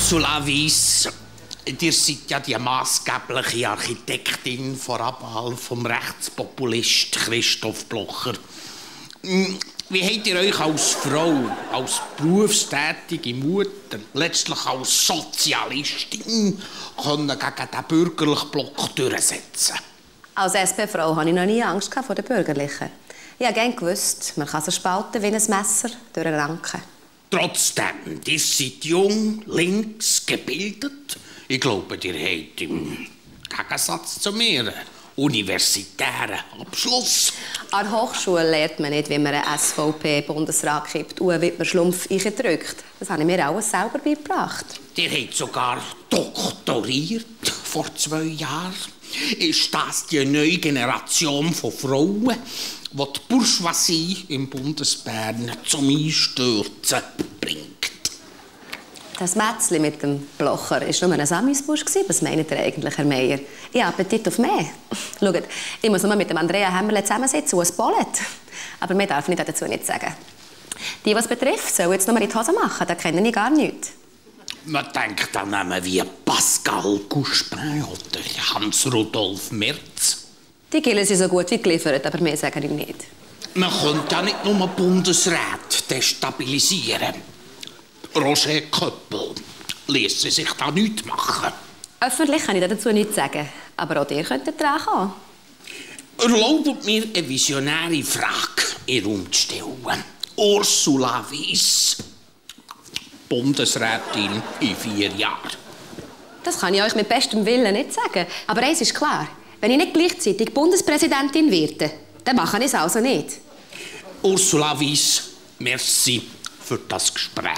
Ursula Weiss, ihr seid ja die maßgebliche Architektin vor Abwahl vom Rechtspopulist Christoph Blocher. Wie habt ihr euch als Frau, als berufstätige Mutter, letztlich als Sozialistin gegen den bürgerlichen Block durchsetzen? Als SP-Frau hatte ich noch nie Angst vor den Bürgerlichen. Ich habe gerne gewusst, man kann sie spalten wie ein Messer durch einen Ranken. Trotzdem, ihr seid jung, links, gebildet. Ich glaube, ihr habt im Gegensatz zu mir einen universitären Abschluss. An der Hochschule lernt man nicht, wie man einen SVP-Bundesrat kippt und wie man Schlumpf eindrückt. Das habe ich mir alles selber beigebracht. Ihr habt sogar doktoriert vor 2 Jahren. Ist das die neue Generation von Frauen, die die Bourgeoisie im Bundesbern zum Einstürzen bringt? Das Mätzli mit dem Blocher war nur ein Amüsbusch. Was meint ihr eigentlich, Herr Meier? Ich habe Appetit auf mehr. Schaut, ich muss nur mit dem Andrea Hämmerle zusammensitzen und ein Bollet. Aber mehr darf ich dazu nicht sagen. Die, was betrifft, sollen jetzt nur in die Hose machen. Da kenne ich gar nichts. Man denkt an Namen wie Pascal Couchepin oder Hans-Rudolf Merz. Die Gillen sind so gut wie geliefert, aber mehr sage ich nicht. Man könnte ja nicht nur Bundesräte destabilisieren. Roger Köppel ließe sich da nichts machen. Öffentlich kann ich dazu nichts sagen. Aber auch ihr könnt dran kommen. Erlaubt mir eine visionäre Frage in den Raum zu stellen. Ursula Weiss, Bundesrätin in 4 Jahren. Das kann ich euch mit bestem Willen nicht sagen. Aber eins ist klar. Wenn ich nicht gleichzeitig Bundespräsidentin werde, dann mache ich es also nicht. Ursula Weiss, merci für das Gespräch.